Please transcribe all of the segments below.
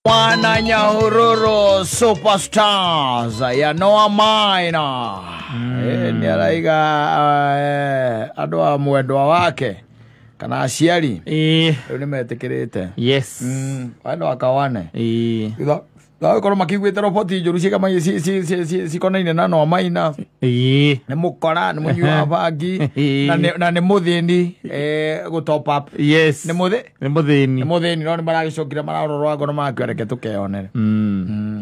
Wana Nyahururu Superstars ya Noah Maina. Ni araiga andũ a mwendwa wake kana aciari rĩu nĩ metĩkĩrĩte. Yes. Wendo akawane. Ĩĩ. Thutha makiguĩte roboti njũru cikonaine na Noah Maina. Ĩĩ. Nĩ mũkora, nĩ mũnyui wa bangi na nĩ mũthĩni gũ top up. Yes. Nĩ mũthĩ? Nĩ mũthĩni. Nĩ mũthĩni no nĩ maragĩcokire mararorwo ngoro marakĩoya reke tũkeyonere.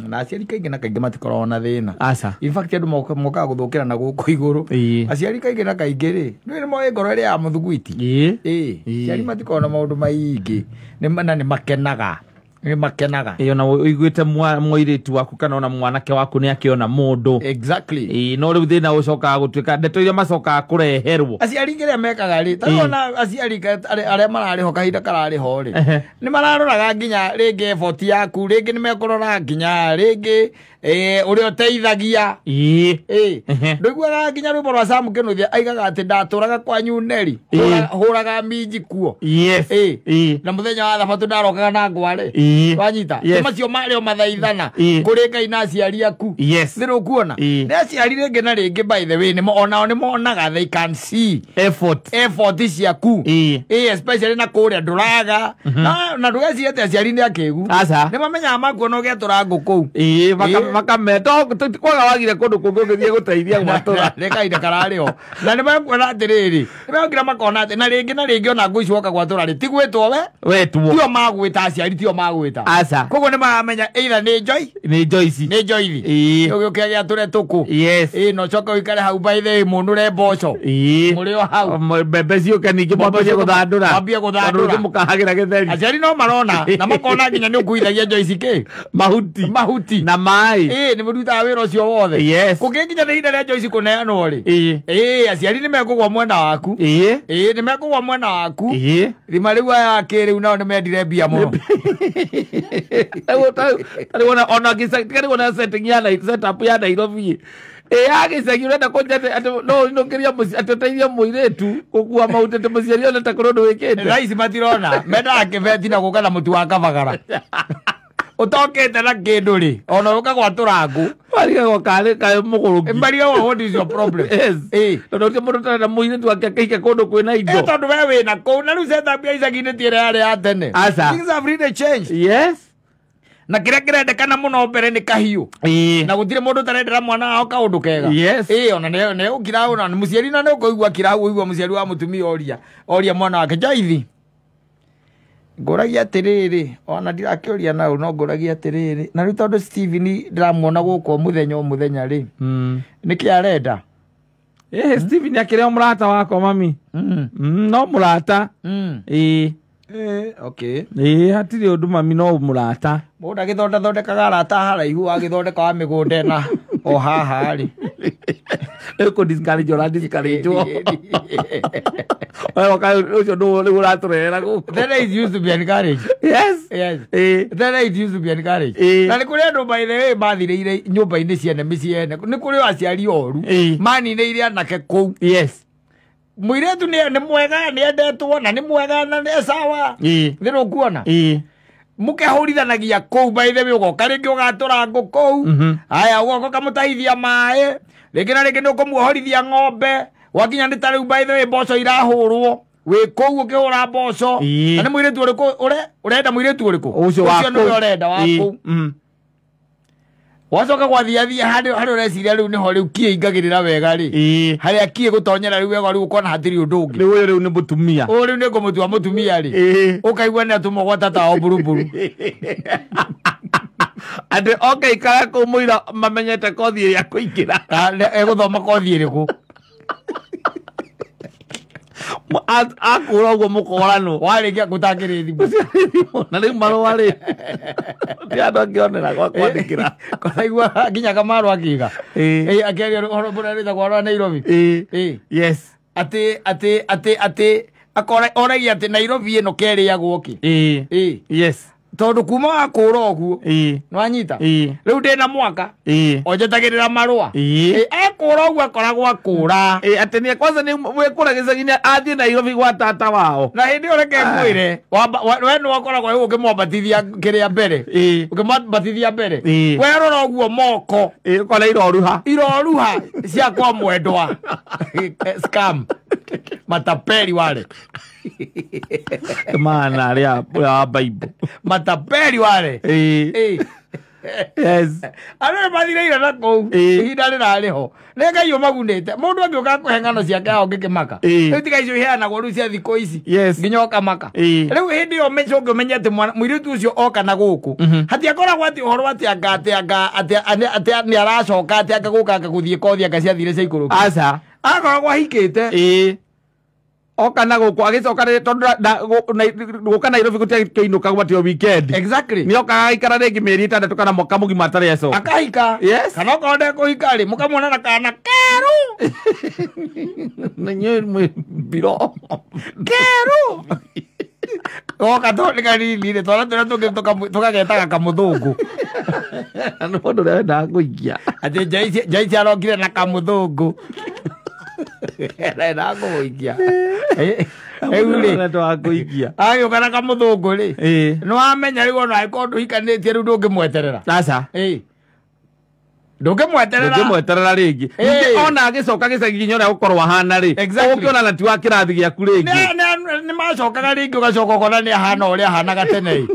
Na aciari kaingĩ na kaingĩ matikoragwo na thĩna. Aca. In fact andũ mokaga gũthũkĩra na gũkũ igũrũ. Ĩĩ. Aciari kaingĩ na kaingĩ rĩ, nĩ moĩ ngoro ĩrĩa ya mũthugwiti. Ĩĩ. Ĩĩ. Aciari matikoragwo na maũndũ maingĩ. Na nĩ makenaga. Nĩ makenaga. Ĩĩ, ona ũiguĩte mũirĩtu waku kana ona mwanake waku nĩ akĩona mũndũ. Exactly. Ĩĩ, no rĩu thĩna ũcokaga gũtuĩka ndeto iria macokaga kũreherwo. Aciari kĩrĩa mekaga rĩ, ta ona aciari arĩa mararĩho kahinda kararĩho rĩ, nĩ mararoraga nginya rĩngĩ effort yaku, rĩngĩ nĩ mekũrora nginya rĩngĩ ũrĩa ũteithagia. Ĩĩ. Ĩĩ. Ndũiguaga nginya rwĩmbo rwa Sam Kĩnuthia aigaga atĩ ndatũraga kwanyu Neri, hũraga minji kuo. Yes. Ĩĩ. Ĩĩ. Na mũthenya wa thabatũ ndarokaga na ngware. Ĩĩ. Wanyita. Yes. Macio marĩ o mathaithana Ĩĩ. kũrĩ Ngai na aciari aku. Yes. Nĩ rũkuona. Ĩĩ. Nĩ aciari rĩngĩ na rĩngĩ by the way nĩ onao nĩ monaga they can see effort. Effort ciaku. Ĩĩ. Ĩĩ, especially na kũrĩa ndũraga. Na ndũgecirie atĩ aciari nĩ akĩgu. Aca. Nĩ mamenyaga makuona ũgĩatũra ngũ kũu. Ĩĩ, Ĩĩ. makameta kwaga wagire kũndũ kũngĩ ũngĩthiĩ gũteithia gwatũra. Nĩ kahinda kararĩ ho. Na nĩ mekuona atĩrĩrĩ, nĩ mekũra makona atĩ na rĩngĩ na rĩngĩ ona ngũ ici woka gwatũra rĩ, ti gwĩtwo we. Wetwo. Tio magwĩta aciari tio magwĩta. Aca. Koguo nĩ maramenya either nĩ Joy. Nĩ Joyce. Nĩ Joyce. Ĩĩ. Ũgĩũke gĩatũre tũkũ. Yes. Ĩĩ, na ũcoke ũikare hau by the way mũnũre mboco. Ĩĩ. Mũrĩ o hau. Mbembe ciũke ningĩ mwambie gũthandũra. Mwambie gũthandũra. Tondũ rũciũ mũkahagĩra gĩtheri. Aciari no marona na makona nginya nĩ ũkuithagia Joyce kĩ? Mahuti. Mahuti. Na maĩ. Ĩĩ, nĩ mũrutaga wĩra ũcio wothe. Yes. Kũngĩkinya nĩ ihinda rĩa Joyce kũneanwo rĩ. Ĩĩ. Ĩĩ, aciari nĩ mekũgwa mwena waku. Ĩĩ. Ĩĩ, nĩ mekũgwa mwena waku. Ĩĩ. Thima rĩu aya akĩ rĩu nao nĩ mendire mbia mũno. Tarĩu ona gĩcagi ona setting ya setup ya Nairobi. Ĩ ya gĩcagi ũrenda kũnja atĩ no ũinũkĩrie mũciĩ atĩ ũteithie mũirĩtu gũkua mahuti atĩ mũciari one ta kũrĩ ũndũ wĩkĩte. Thaa ici matirona mendaga kĩbeti na gũka na mũtu wa kabagara. Ũtokĩte na kĩndũ rĩ, ona ũka gwatũra ngũ. Marigagwo karĩ kaĩ mũgũrũki. Marigagwo what is your problem? Yes. Ĩĩ. Tondũ ũcio mũndũ ũtarenda mũirĩtu wake akĩhike kũndũ kwĩna indo. Ĩ, tondũ we wĩna kũu na rĩu setup ya icagi-inĩ ti ĩrĩa yarĩ ya tene. Aca. Things have really changed. Yes. Na kĩrĩa kĩrendekana mũno mbere nĩ kahiũ. Ĩĩ. Na gũtirĩ mũndũ ũtarendera mwana wao kaũndũ kega. Yes. Ĩĩ, ona nĩ ũkira ona mũciari na nĩ ũkũigua kira hau ũigua mũciari wa mũtumia oria mwana wake Joyce. Ngũragia atĩrĩrĩ, ona ndirakĩũria nau no ngũragia atĩrĩrĩ. Na rĩu tondũ Steven ndĩramuona gũkũ o mũthenya o mũthenya rĩ. Nĩkĩ arenda? Ĩĩ, Steven akĩrĩ o mũrata wakwa mami. No mũrata. Ĩĩ. Ĩĩ, okay. Ĩĩ, hatirĩ ũndũ mami no mũrata. Mũndũ agĩthondathondekaga arata haraihu agĩthondeka wa mĩgũnda ĩna o haha rĩ. Rĩu kũ discourage ũra discourage wo. Wewe ũcio nĩwe rĩu ũratũrehera gũkũ. Then it used to be encouraged. Yes. Yes. Ĩĩ. Then it used to be encouraged. Ĩĩ. Na nĩ kũrĩ andũ by the way mathirĩire nyũmba-inĩ ciene mĩciĩ ene. Nĩ kũrĩ aciari oru. Ĩĩ. Maninĩire anake kũu. Yes. Mũirĩtu nĩ mwega, nĩ endetwo na nĩ mwega na nĩ sawa. Ĩĩ. Nĩ rũkuona? Ĩĩ. Mũkehũrithanagia kũu by the way ũgoka rĩngĩ ũgatũra ngũ kũu. Haya ũgoka ũkamũtahithia maĩ. Rĩngĩ na rĩngĩ nĩ ũkũmuohorithia ng'ombe. Wakinya nĩ ta rĩu by the way mboco irahũrwo. Wĩ kũu ũkĩhũra mboco. Ĩĩ. Na nĩ mũirĩtu ũrĩkũ ũrenda mũirĩtu ũrĩkũ? Ũcio wa Ũcio nĩwe kũu. ũrenda wa Ĩĩ. kũu. Wacoka gwathiathia harĩa ũreciria rĩu nĩho rĩu kiĩ ingagĩrĩra wega rĩ. Ĩĩ. Harĩa kiĩ gũtonyera rĩu wega rĩu ũkona hatirĩ ũndũ ũngĩ. Rĩu ũyũ rĩu nĩ mũtumia. Ũyũ rĩu nĩ ngũmũtua mũtumia rĩ. Ĩĩ. Ũkaigua nĩ atũmwo gwa tata wao mburuburu. Atĩ oke ikara kũu mũira mamenyete kothi ĩrĩa kũingĩra. Egũthoma kothi ĩrĩkũ? Akũra ũguo mũkoranwo. Warĩkia gũtangĩrĩ thimũ. Na rĩu marũa rĩ. Ti andũ angĩonera gwa kwandĩkĩra. Koraigua nginya Kamaru akiuga. Ĩĩ. Ĩĩ, akĩaria ũhoro mũrĩa wĩtagwo wa Nairobi. Ĩĩ. Ĩĩ. Yes. Atĩ, atĩ, atĩ, atĩ, akora, oragia atĩ Nairobi ĩno kerĩagwo kĩ? Ĩĩ. Ĩĩ. Yes. Tondu kuma wakura uguo nwanyita riu ndina mwaka onjetagirira marua ekura uguo akoragwo akura ati ni kwanza ni wekura gicagi-inĩ athiĩ Nairobi gwa tata wao na hindi ĩyo reke ngwĩre we nĩ wakoragwo rĩu ũkĩmwambatithia kĩrĩa mbere ũkĩmwambatithia mbere werora ũguo moko ũkona iroruha iroruha cia kwa mwendwa scam matapeli wale mana aria wa Bible matapeli wale yes andũ mathireire na kũu ihinda rĩrarĩ ho nĩ Ngai ũmagunĩte mũndũ angĩũka kũhe ng'ano ciake aho ngĩkĩmaka rĩu tiga icio iheanagwo rĩu cia thikũ ici nginya ũkamaka rĩu hĩndĩ ĩyo ũngĩ ũmenye atĩ mũirĩtu ũcio oka na gũkũ hatiakoragwo atĩ ũhoro atĩ anga atĩ anga atĩ nĩ aracoka atĩ anga gũka anga gũthiĩ kothi anga ciathire ciaikũrũka aca akoragwo ahikĩte oka na guku agicoka tondu guka Nairobi gutiainũka gwatio weekend exactly ni oka aikara ringi mieri itandatu kana mwaka mugima atarĩ acoka akahika yes kana okorwo ndekũhika rĩ mũkamwona na kana keru na inyuĩ mwĩ mbiro keru goka tondũ nĩ kanini rĩ twana tũrĩa tũngĩ tũkagetaga kamũthũngũ nĩ mũndũ ũrĩa wendaga kũikia atĩ Joyce arokire na kamũthũngũ arenda kũmũikia rĩu rĩ agĩũka na kamũthũngũ rĩ nĩ wamenya rĩu ona angĩkorwo ndũhikanĩtie rĩu ndũngĩmweterera aca ndũngĩmweterera ndũngĩmweterera rĩngĩ ningĩ ona agĩcoka gĩcagi nginya ũrĩa gũkorwo ahana rĩ ũkĩona na ti wa kĩrathi gĩaku rĩngĩ nĩ macokaga rĩngĩ ũgacoka ũkona nĩ ahana ũrĩa ahanaga tene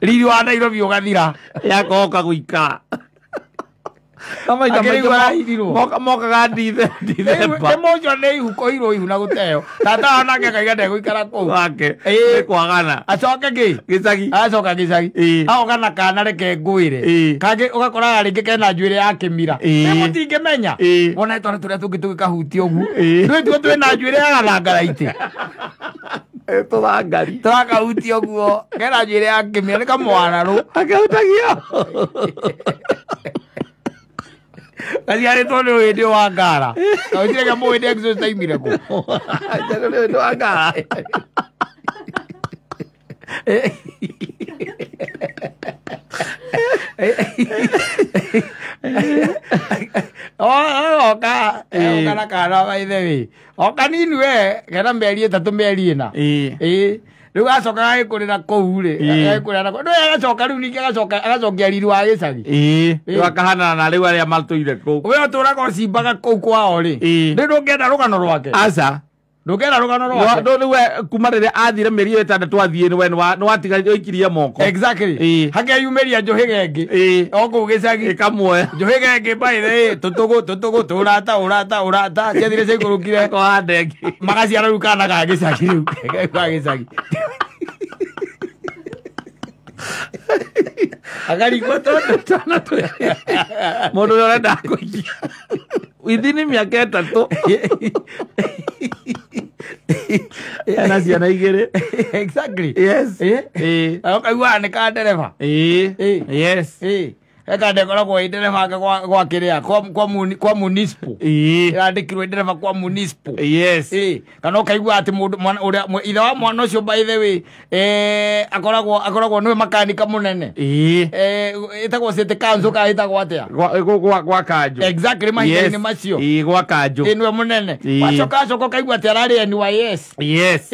riri wa Nairobi ũgathira yakoka gũikara mokaga Dithemba mũcio nĩ ihu kũirwo ihu na gũteo tata onake akaiga ndegũikara kũu wake nĩ kwagana acoke kĩ gĩcagi acoka gĩcagi agoka na kana reke ngwĩre kangĩ ũgakoraga rĩngĩ kena njuĩrĩ ya kĩmira mũtingĩmenya wona twana tũrĩa tũngĩ tũgĩkahutia ũguo twĩtuo twĩna njuĩrĩ ya gathangaraitĩ tũthangari tũrakahutia ũguo kena njuĩrĩ ya kĩmira nĩ kamwararũ akahutagia gaciarĩtwo nĩ ũhĩndĩ wa ngara gagĩtirĩ kĩa mũhĩndĩ exhaust aimire kũ nĩ ũhĩndĩ wa ngara oka oka na kana by the way o kanini we kena mĩeri ĩtatũ mĩeri ĩna rĩu acoka agĩkũrĩra kũu rĩ agĩkũrĩra na kũu agacoka rĩu ningĩ agacoka agacokia riri wa gĩcagi rĩu akahanana na rĩu arĩa matũire kũu we ũtũraga ũcimbaga kũu kwao rĩ rĩu ndũngĩenda rũgano rwake aca ndũngĩenda rũgano rwake rĩu we kuma rĩrĩa athire mĩeri ĩyo ĩtandatũ athiĩ we nĩwatiga ũikirie moko exactly hakeyumĩria njũhĩga ĩngĩ o kũu gĩcagi ĩkamuoya njũhĩga ĩngĩ by the way tũtũgũ tũtũgũ tũrata ũrata ũrata ciathire ciaikũrũkire kũhanda ĩngĩ magaciara rĩu kana ga gĩcagi rĩu ga gĩcagi akarigwo tondũ twana mũndũ ũrĩa ũrenda kũikia within mĩaka ĩtatũ ena ciana igĩrĩ exactly yes ũkaiguaga nĩ ka ndereba yes eka ndekoragwo ĩ ndereba gwa kĩrĩa kwa municipal ĩrandĩkirwo ndereba kwa municipal yes kana ũkaigua atĩ mũndũ mwana ũrĩa ithe wa mwana ũcio by the way akoragwo akoragwo nĩwe makanika mũnene ĩtagwo city council kana ĩtagwo atĩa gwa kanjũ exactly mahinda-inĩ macio gwa kanjũ nĩwe mũnene wacoka acoka ũkaigua atĩ ararĩ NYS yes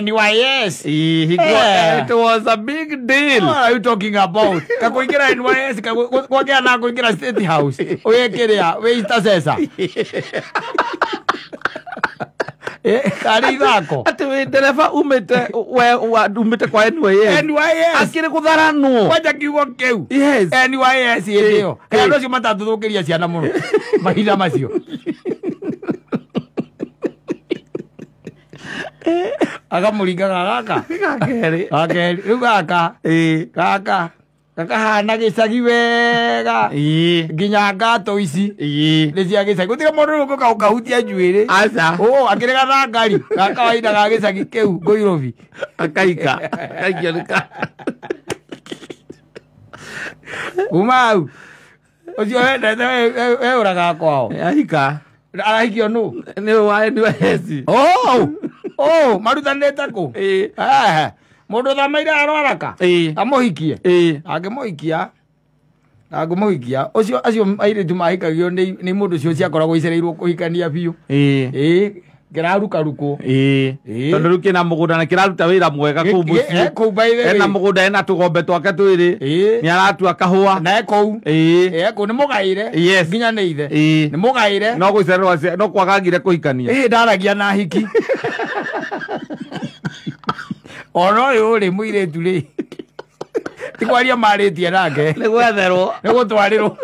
NYS it was a big deal. What are you talking about? Kakũingĩra NYS kwagĩa na kũingĩra State House wĩkĩrĩa wĩ intercessor karĩ ithako atĩ wĩ ndereba umĩte umĩte kwa NYS akĩrĩ gũtharanwo kwanja kiugo kĩu yes NYS hĩndĩ ĩyo kaĩ andũ acio matatũthũkĩria ciana mũno mahinda macio akamũringaga gaka gakerĩ gakerĩ rĩu gaka gaka gakahana gĩcagi wega nginya ngatũ ici nĩ cia gĩcagi gũtirĩ mũndũ rĩu ũngĩũka ũkahutia njuĩrĩ aca akĩrĩ gathangari ga kawaida ga gĩcagi kĩu Nairobi akaika akaikio nĩ kuma hau ũcio wendete we ũragaga kwao ahika arahikio nũ nĩ wa NYS Oh, marutanĩte kũ? Ĩĩ. Mũndũ ũthameire arwaraka. Ĩĩ. Amũhikie. Ĩĩ. Angĩmũhikia angĩmũhikia ũcio acio airĩtu mahikagio nĩ mũndũ ũcio ciakoragwo icereirwo kũhikania biũ. Ĩĩ. Ĩĩ, kĩrarukarukwo. Ĩĩ. Ĩĩ. Tondũ rĩu kĩna mũgũnda na kĩraruta wĩra mwega kũu mũciĩ. Kũu by the way. Ena mũgũnda ena tũgombe twake twĩrĩ. Ĩĩ. Nĩ aratua kahũa. Na e kũu. Ĩĩ. Ĩĩ, kũu nĩ mũgaĩre. Yes. Nginya nĩ ithe. Ĩĩ. Nĩ mũgaĩre. No gũcererwo no kwagagire kũhikania. Ĩĩ, ndaragia na hiki. Ona ũyũ rĩ mũirĩtu rĩ. Ti kwaria marĩtie nake. Nĩ gwetherwo. Nĩ gũtwarĩrwo.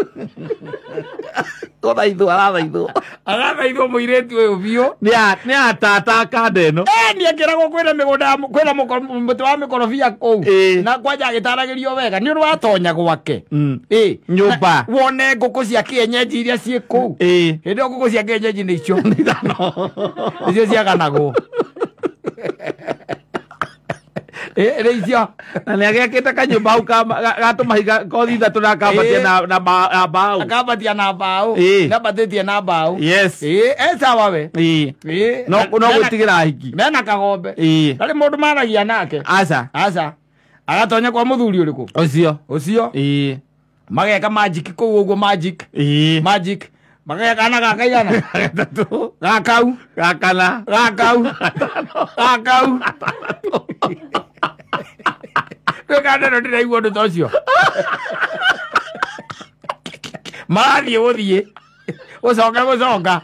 Gũthaithwo arathaithwo. Arathaithwo mũirĩtu ũyũ biũ. Nĩ atata kanda ĩno. Nĩ akĩragwo kwĩna mĩgũnda kwĩna mũtĩ wa mĩkorobia kũu. Na kwanja agĩtaragĩrio wega nĩ ũndũ watonya gwake. Ĩĩ. Nyũmba. Wone ngũkũ cia kĩenyenji iria ciĩ kũu. Ĩĩ. Hĩndĩ ĩyo ngũkũ cia kĩenyenji nĩ icio. Nĩcio ciaganagwo. Ĩĩ icio. Na nĩ agĩakĩte kanyũmba hau ga tũmahiga kothi ithatũ na akambatia na mbaũ. Akambatia na mbaũ. Ĩĩ. Nĩambatĩtie na mbaũ. Yes. Ĩĩ, e sawa we. Ĩĩ. Ĩĩ. No gwĩtigĩra ahiki. Mena kagombe. Ĩĩ. Ndarĩ mũndũ maragia nake. Aca. Aca. Agatonya kwa mũthuri ũrĩkũ? Ũcio. Ũcio. Ĩĩ. Mageka magic kũu ũguo magic. Ĩĩ. Magic. Mageka kana gakaigana. Gatatũ. Gakau. Gakana. Gakau. Gakau. Gwĩka ndeto ndĩraigua ũndũ ta ũcio. Marathiĩ gũthiĩ. Gũcoka gũcoka.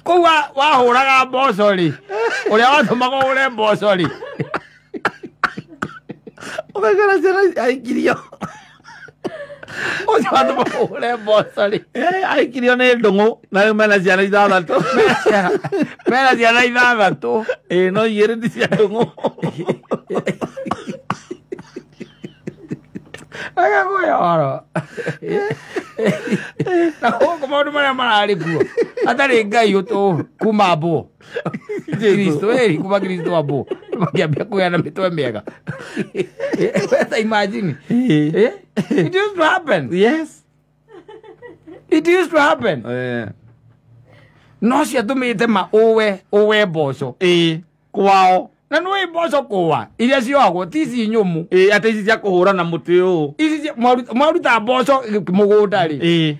Kũu wahũraga mboco rĩ. Ũrĩa watũmaga ũhũre mboco rĩ. Ũkaigua ciana aikirio. Ũcio watũmaga ũhũre mboco rĩ. Aikirio nĩ ndũng'ũ na rĩu mena ciana ithathatũ. Mena ciana ithathatũ. Ĩĩ, no igĩrĩ ti cia ndũng'ũ. Agakũhe ũhoro. Na gũkũ maũndũ marĩa mararĩ kuo. Hatarĩ Ngai ũtũ kuma mbũ. Kristo ĩrĩ kuma Kristo ambũ. Makĩambia kũgĩa na mĩtwe mĩega. Weta imagine. It used to happen. Yes. It used to happen. No ciatũmĩte ma ũwe mboco. Ĩĩ. Kwao. Na nĩ mboco kũwa iria ciohagwo ti ici nyũmũ. Ĩĩ, atĩ ici cia kũhũra na mũtĩ ũũ. Ici mwaruta mboco mũgũnda rĩ. Ĩĩ.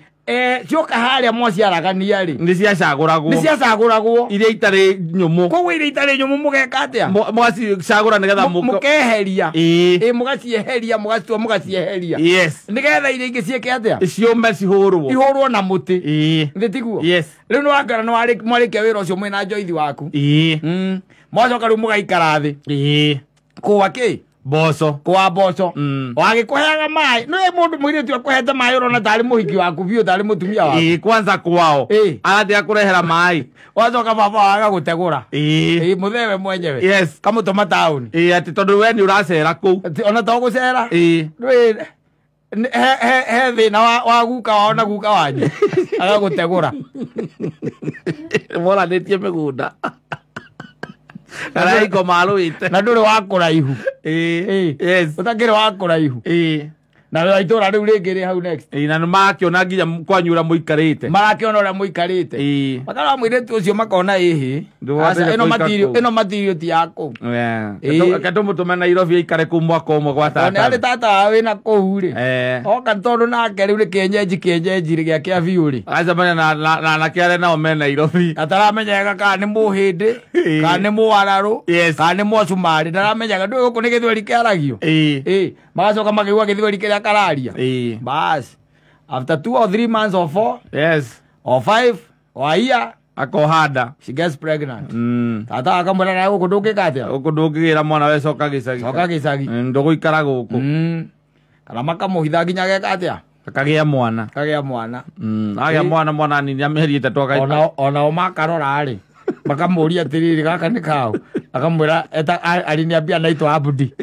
Cioka harĩa mwaciaragania rĩ. Nĩ ciacagũragwo. Nĩ ciacagũragwo. Iria itarĩ nyũmũ. Koguo iria itarĩ nyũmũ mũgeka atĩa? Mũgacicagũra nĩgetha mũkeheria. Ĩĩ. Ĩĩ, mũgacieheria, mũgacitua mũgacieheria. Yes. Nĩgetha iria ingĩ ciĩke atĩa? Ciũme cihũrwo. Ihũrwo na mũtĩ. Ĩĩ. Nĩ tiguo? Yes. Rĩu nĩ wakora nĩ mwarĩkia wĩra ũcio mwĩna njoithi waku. Ĩĩ. Mwacoka rĩu mũgaikara thĩ. Ĩĩ. Kũwa kĩ? Mboco. Kũwa mboco. Wagĩkũheaga maĩ. Nĩ mũndũ mũirĩtu akũhete maĩ ũrona tarĩ mũhiki waku biũ tarĩ mũtumia waku. Ĩĩ, kwanza kwao. Ĩĩ. Arathiĩ akũrehera maĩ. Wacoka baba agagũtegũra. Ĩĩ. Ĩĩ, mũthee we mwenyewe. Yes. Kamũtũma taũni. Ĩĩ, atĩ tondũ we nĩ ũracera kũu. Ona to gũcera. Ĩĩ. Ndũĩ he thĩna wa guka wao na guka wanyu. Agagũtegũra. Moranĩtie mĩgũnda. Karaiko marũĩte. Na ndũrĩ wa kũraihu. Ĩĩ. Yes. Ũtakĩrĩ wa kũraihu. Ĩĩ. Na itũra rĩu rĩngĩ rĩ hau next. Ĩĩ, na nĩ marakĩona nginya kwanyu ũrĩa mũikarĩte. Marakĩona ũrĩa mũikarĩte. Ĩĩ. Makarora mũirĩtu ũcio makona ĩhĩ. Aca, ĩno material ti ya kũu. Reke tũmũtũme Nairobi aikare kũu mwaka ũmwe gwa tata. Ona arĩ tata wao wĩna kũu rĩ. Oka tondũ nake rĩu nĩ kĩenyenji kĩenyenji rĩ gĩake biũ rĩ. Agacemania na anake arĩa nao me Nairobi. Ataramenyaga kana nĩ mũhĩndĩ, kana nĩ mũararũ, kana nĩ mũcumarĩ, ndaramenyaga ndũĩ gũkũ nĩ gĩthweri kĩaragio. Ĩĩ. Magacoka makĩigua gĩthweri kĩrĩa kararia. Ĩĩ. Bas. After 2 or 3 months or 4. Yes. Or 5 or a year. Akohanda. She gets pregnant. Tata akamwĩra nawe gũkũ ndũngĩka atĩa? Gũkũ ndũngĩgĩra mwana we coka gĩcagi. Coka gĩcagi. Ndũgũikara gũkũ. Kana makamũhitha nginya ageka atĩa? Akagĩa mwana. Akagĩa mwana. Agĩa mwana mwana nini mĩeri ĩtatũ Onao makarora rĩ. Makamũria atĩrĩrĩ gaka nĩ kaũ? Akamwĩra aliniambia naitwa Abdi.